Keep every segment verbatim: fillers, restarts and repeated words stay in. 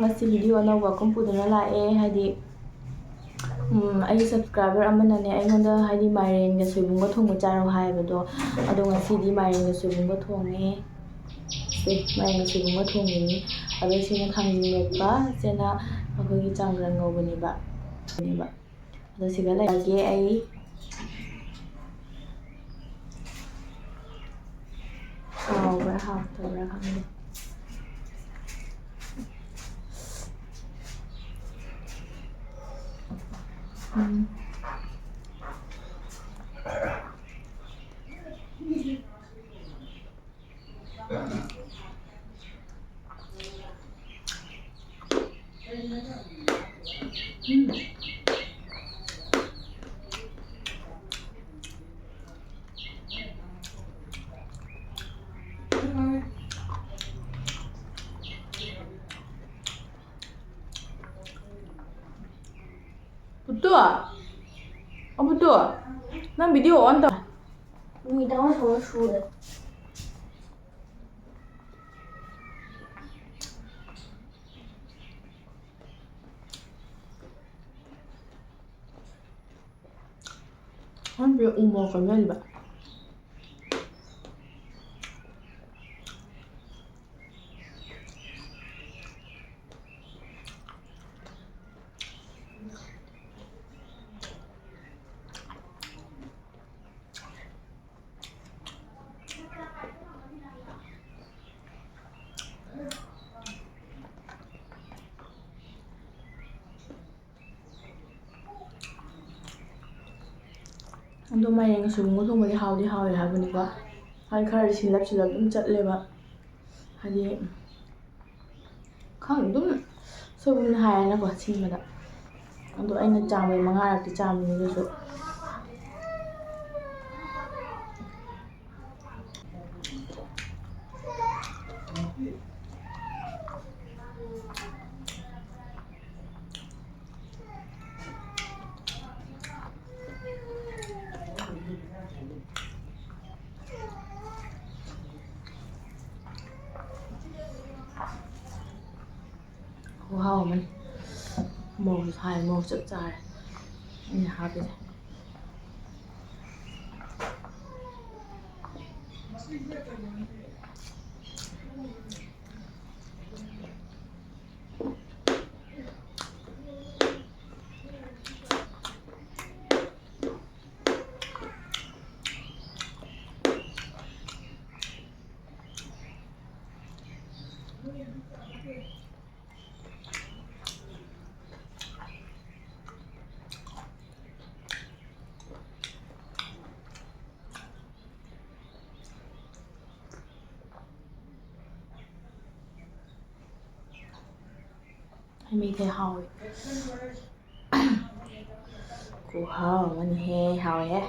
ꯉꯁꯤ ꯚꯤꯗꯤꯑꯣ ꯑꯅꯧꯕ ꯑꯃ ꯄꯨꯗꯨꯅ ꯂꯥꯛꯑꯦ꯫ ꯍꯥꯏꯗꯤ, ꯎꯝ, ꯑꯩꯒꯤ ꯁꯕꯁꯀ꯭ꯔꯥꯏꯕꯔ ꯑꯃꯅꯅꯦ ꯑꯩꯉꯣꯟꯗ, ꯍꯥꯏꯗꯤ, ꯃꯥꯏꯔꯦꯟꯒ ꯁꯣꯏꯕꯨꯝꯒ ꯊꯣꯡꯕ ꯆꯥꯔꯣ ꯍꯥꯏꯕꯗꯣ, ꯑꯗꯣ ꯉꯁꯤꯗꯤ ꯃꯥꯏꯔꯦꯟꯒ ꯁꯣꯏꯕꯨꯝꯒ ꯊꯣꯡꯉꯦ꯫ ꯁꯦ, ꯃꯥꯏꯔꯦꯟꯒ ꯁꯣꯏꯕꯨꯝꯒ ꯊꯣꯡꯉꯤꯅꯤ꯫ ꯑꯗꯣ ꯁꯤꯅ ꯊꯥꯡꯖꯤꯡ ꯃꯦꯠꯄ, ꯁꯤꯅ ꯑꯩꯈꯣꯏꯒꯤ ꯆꯥꯡꯒ꯭ꯔꯪ ꯉꯧꯕꯅꯦꯕ꯫ ꯑꯗꯣ ꯁꯤꯗ ꯂꯩꯔꯒꯦ ꯑꯩ꯫ ꯍꯥꯎꯕ꯭ꯔꯥ ꯍꯥꯎꯇꯕ꯭ꯔꯥ ꯈꯪꯗꯦ꯫ ꯎꯝ꯫ ꯄꯨꯠꯇꯨ, ꯑꯣ ꯄꯨꯠꯇꯨ, ꯅꯪ ꯚꯤꯗꯤꯑꯣ ꯑꯣꯟ ꯇꯧ꯫ ꯃꯤꯅꯤꯠ ꯇꯔꯥꯃꯥꯊꯣꯏ ꯁꯨꯔꯦ꯫ ꯈꯪꯗꯦ, ꯎ ꯃꯣꯔꯣꯛꯀ ꯃꯦꯠꯂꯤꯕ꯫ ꯑꯗꯣ ꯃꯥꯏꯔꯦꯟꯒ ꯁꯣꯏꯕꯨꯝꯒ ꯊꯣꯡꯕꯗꯤ ꯍꯥꯎꯗꯤ ꯍꯥꯎꯋꯦ ꯍꯥꯏꯕꯅꯤꯀꯣ꯫ ꯍꯥꯏꯗꯤ ꯈꯔꯗꯤ ꯁꯤꯜꯂꯞ ꯁꯤꯜꯂꯞ ꯑꯗꯨꯝ ꯆꯠꯂꯦꯕ꯫ ꯍꯥꯏꯗꯤ ꯈꯪꯗꯦ, ꯑꯗꯨꯝ ꯁꯣꯏꯕꯨꯝꯅ ꯍꯥꯏꯔꯦꯅꯀꯣ ꯁꯤꯟꯕꯗ꯫ ꯑꯗꯣ ꯑꯩꯅ ꯆꯥꯝꯕꯗꯤ ꯃꯉꯥꯔꯛꯇꯤ ꯆꯥꯝꯕꯅꯤ ꯑꯗꯨꯁꯨ꯫ ꯍꯥꯎ ꯑꯃꯅꯤ꯫ ꯃꯣꯔꯣꯛꯁꯨ ꯁꯥꯏ, ꯃꯣꯔꯣꯛ ꯆꯞ ꯆꯥꯔꯦ ꯑꯩꯅ ꯍꯥꯞꯄꯤꯁꯦ꯫ ꯍꯩ ꯃꯍꯤꯁꯦ ꯍꯥꯎꯋꯦ꯫ ꯈꯨꯍꯥꯎ ꯑꯃꯅꯤꯍꯦ, ꯍꯥꯎꯋꯦꯍꯦ꯫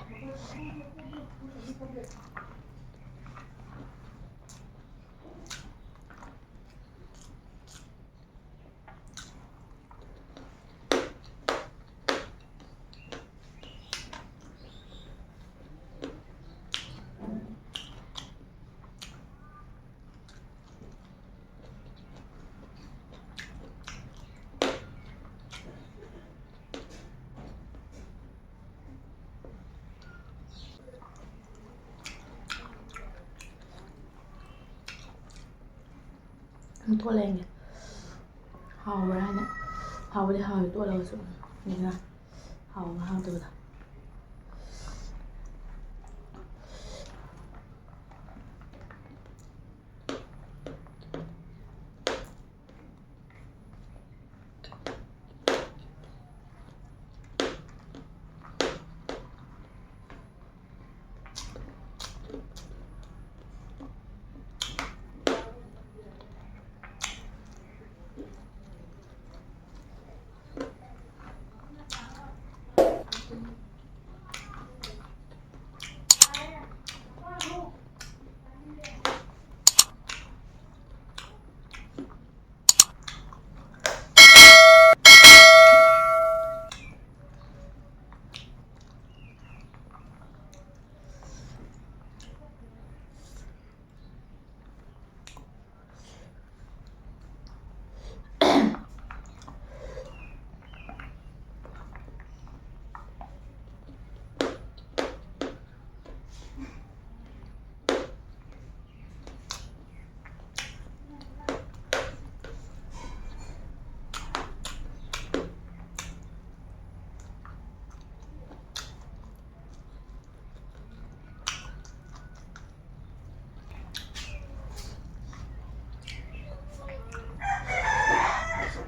ꯑꯗꯨꯝ ꯇꯣꯠꯂ ꯌꯦꯡꯒꯦ꯫ ꯍꯥꯎꯕ꯭ꯔꯥ ꯍꯥꯏꯅ꯫ ꯍꯥꯎꯕꯗꯤ ꯍꯥꯎꯋꯦ ꯇꯣꯠꯂꯒꯁꯨ꯫ ꯑꯗꯨꯅ ꯍꯥꯎꯕ ꯍꯥꯎꯇꯕꯗꯣ꯫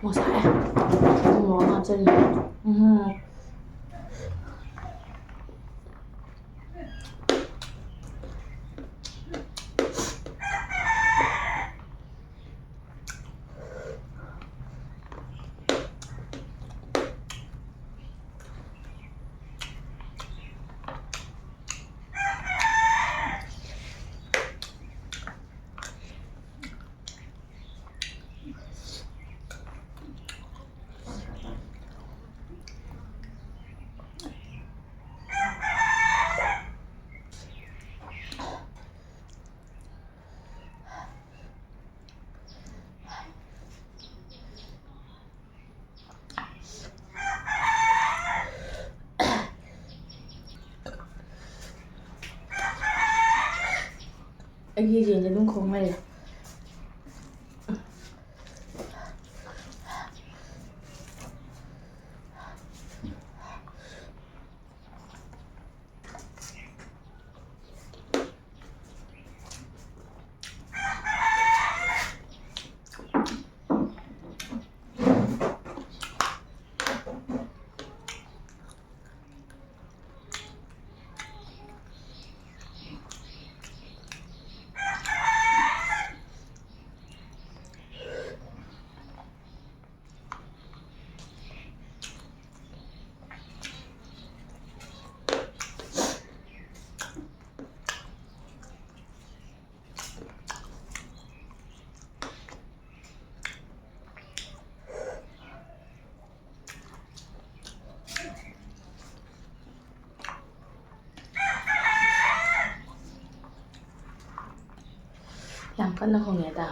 ꯉꯁꯥꯏ ꯊꯨꯝ ꯃꯣꯔꯣꯛ ꯑꯃ ꯍꯥꯞꯆꯤꯜꯂꯤ꯫ ꯎꯝ꯫ ꯑꯩꯒꯤ ꯌꯦꯟꯁꯦ ꯑꯗꯨꯝ ꯈꯣꯡ ꯂꯩꯔꯦ꯫ ꯌꯥꯝ ꯀꯟꯅ ꯈꯣꯡꯉꯦꯗ꯫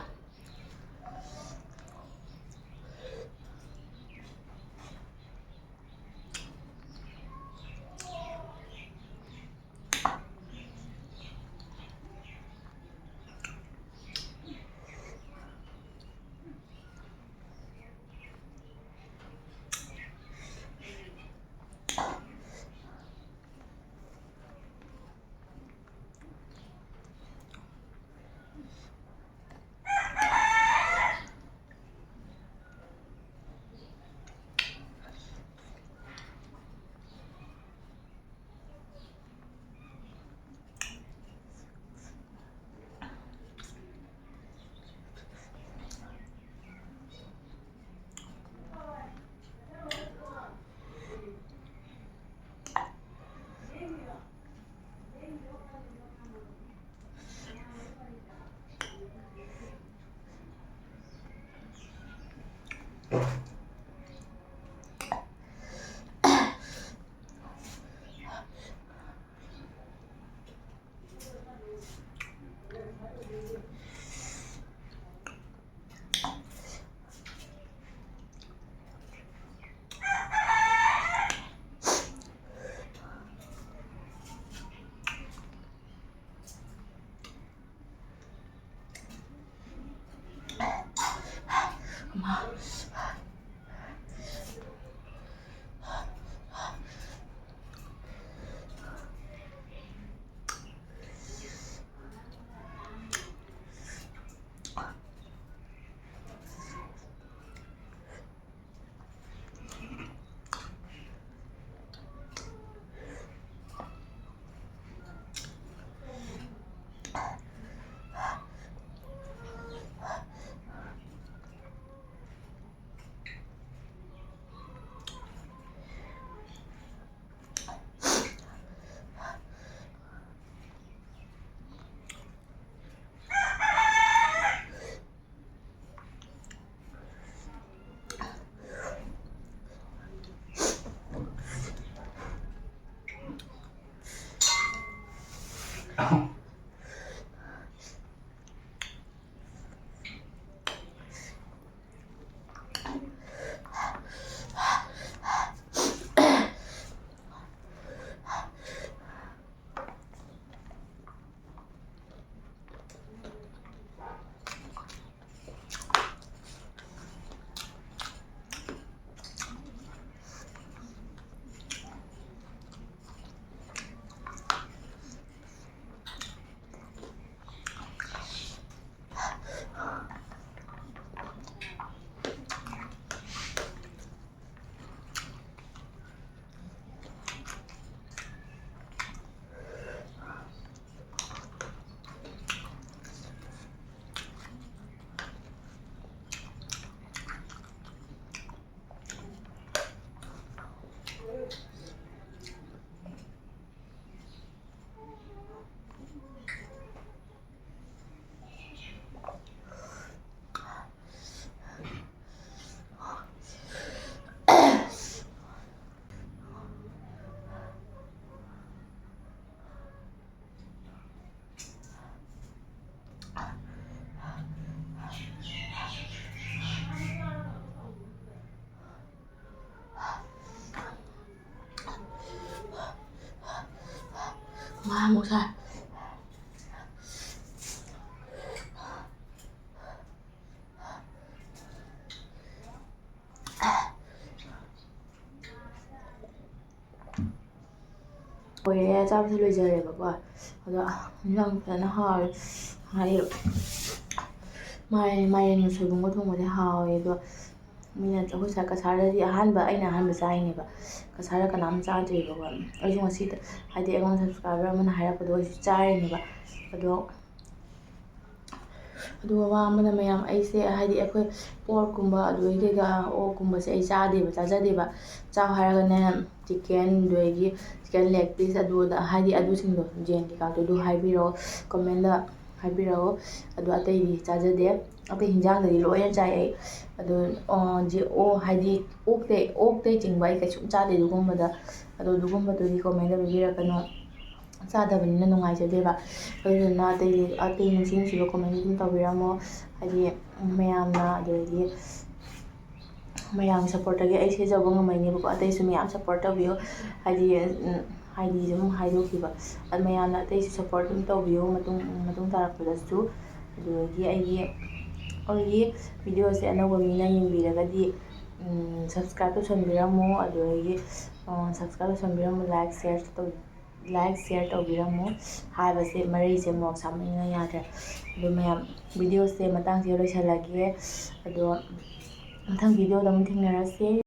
ꯉꯥ ꯑꯃꯨꯛ ꯁꯥꯏ꯫ ꯂꯣꯏꯔꯦ, ꯆꯥꯕꯁꯦ ꯂꯣꯏꯖꯔꯦꯕꯀꯣ꯫ ꯑꯗꯣ ꯏꯟꯖꯥꯡ ꯐꯖꯅ ꯍꯥꯎꯔꯦ꯫ ꯍꯥꯏꯗꯤ ꯃꯥꯏ-, ꯃꯥꯏꯔꯦꯟꯒ ꯁꯣꯏꯕꯨꯝꯒ ꯊꯣꯡꯕꯁꯦ ꯍꯥꯎꯋꯦ꯫ ꯑꯗꯣ ꯃꯤꯅ, ꯑꯩꯈꯣꯏ ꯁꯥꯏ ꯀꯁꯥꯔꯗꯗꯤ ꯑꯍꯥꯟꯕ, ꯑꯩꯅ ꯑꯍꯥꯟꯕ ꯆꯥꯏꯅꯦꯕ꯫ ꯀꯁꯥꯔꯗ ꯀꯅꯥꯝ ꯆꯥꯗ꯭ꯔꯤꯕꯀꯣ꯫ ꯑꯩꯁꯨ ꯉꯁꯤꯗ, ꯍꯥꯏꯗꯤ ꯑꯩꯉꯣꯟꯗ subscriber ꯑꯃꯅ ꯍꯥꯏꯔꯛꯄꯗꯣ ꯑꯩꯁꯨ ꯆꯥꯔꯤꯅꯦꯕ꯫ ꯑꯗꯣ ꯑꯗꯨꯒ ꯋꯥ ꯑꯃꯅ, ꯃꯌꯥꯝ, ꯑꯩꯁꯦ, ꯍꯥꯏꯗꯤ, ꯑꯩꯈꯣꯏ pork ꯀꯨꯝꯕ, ꯑꯗꯨꯗꯒꯤ ꯀꯩꯀꯥ, ꯑꯣꯛꯀꯨꯝꯕꯁꯦ ꯑꯩ ꯆꯥꯗꯦꯕ, ꯆꯥꯖꯗꯦꯕ꯫ ꯆꯥꯎ ꯍꯥꯏꯔꯒꯅꯦ, chicken, ꯑꯗꯨꯗꯒꯤ chicken leg piece, ꯑꯗꯨ ꯑꯗꯥ, ꯍꯥꯏꯗꯤ, ꯑꯗꯨꯁꯤꯡꯗꯣ, ꯖꯦꯟ ꯀꯩꯀꯥꯗꯣ, ꯑꯗꯨ ꯍꯥꯏꯕꯤꯔꯛꯑꯣ, comment ꯇ ꯍꯥꯏꯕꯤꯔꯛꯑꯣ꯫ ꯑꯗꯣ ꯑꯇꯩꯗꯤ ꯆꯥꯖꯗꯦ꯫ ꯑꯇꯩ ꯍꯤꯟꯖꯥꯡꯗꯗꯤ ꯂꯣꯏꯅ ꯆꯥꯏ ꯑꯩ꯫ ꯑꯗꯣ, ꯑ, ꯖꯤ-, ꯑꯣ, ꯍꯥꯏꯗꯤ, ꯑꯣꯛꯇꯩ, ꯑꯣꯛꯇꯩ ꯆꯤꯡꯕ ꯑꯩ ꯀꯩꯁꯨꯝ ꯆꯥꯗꯦ ꯑꯗꯨꯒꯨꯝꯕꯗ꯫ ꯑꯗꯣ ꯑꯗꯨꯒꯨꯝꯕꯗꯨꯗꯤ comment ꯇ ꯍꯥꯏꯕꯤꯔꯛꯀꯅꯣ꯫ ꯆꯥꯗꯕꯅꯤꯅ ꯅꯨꯡꯉꯥꯏꯖꯗꯦꯕ꯫ ꯑꯗꯨꯗꯨꯅ ꯑꯇꯩ, ꯑꯇꯩ ꯅꯨꯡꯁꯤ ꯅꯨꯡꯁꯤꯕ comment ꯑꯗꯨꯝ ꯇꯧꯕꯤꯔꯝꯃꯣ꯫ ꯍꯥꯏꯗꯤ, ꯃꯌꯥꯝꯅ, ꯑꯗꯨꯗꯒꯤ ꯃꯌꯥꯝꯒꯤ support ꯇꯒꯤ ꯑꯩ ꯁꯤꯖꯕ ꯉꯝꯃꯛꯏꯅꯦꯕꯀꯣ꯫ ꯑꯇꯩꯁꯨ ꯃꯌꯥꯝ support ꯇꯧꯕꯤꯌꯨ꯫ ꯍꯥꯏꯗꯤ, ꯎꯝ, ꯍꯥꯏꯗꯤ, ꯑꯗꯨꯝ ꯍꯥꯏꯗꯣꯛꯈꯤꯕ꯫ ꯑꯗꯨ ꯃꯌꯥꯝꯅ ꯑꯇꯩꯁꯨ support ꯑꯗꯨꯝ ꯇꯧꯕꯤꯌꯨ ꯃꯇꯨꯡ, ꯃꯇꯨꯡ ꯇꯥꯔꯛꯄꯗꯁꯨ꯫ ꯑꯗꯨꯗꯒꯤ ꯑꯩꯒꯤ, ꯑꯩꯒꯤ video ꯁꯦ ꯑꯅꯧꯕ ꯃꯤꯅ ꯌꯦꯡꯕꯤꯔꯒꯗꯤ, ꯎꯝ, subscribe ꯇꯧꯁꯟꯕꯤꯔꯝꯃꯣ꯫ ꯑꯗꯨꯗꯒꯤ, ꯑ, subscribe ꯇꯧꯁꯟꯕꯤꯔꯝꯃꯣ, like, share ꯇꯧ-, like, share ꯇꯧꯕꯤꯔꯝꯃꯣ꯫ ꯍꯥꯏꯕꯁꯦ, ꯃꯔꯩꯁꯦ ꯃꯣꯔꯣꯛ ꯁꯥꯃꯟꯗꯅ ꯌꯥꯗ꯭ꯔꯦ꯫ ꯑꯗꯣ ꯃꯌꯥꯝ, video ꯁꯦ ꯃꯇꯥꯡꯁꯤꯗ ꯂꯣꯏꯁꯤꯜꯂꯒꯦ꯫ ꯑꯗꯣ ꯃꯊꯪ video ꯗ ꯑꯃꯨꯛ ꯊꯦꯡꯅꯔꯁꯦ꯫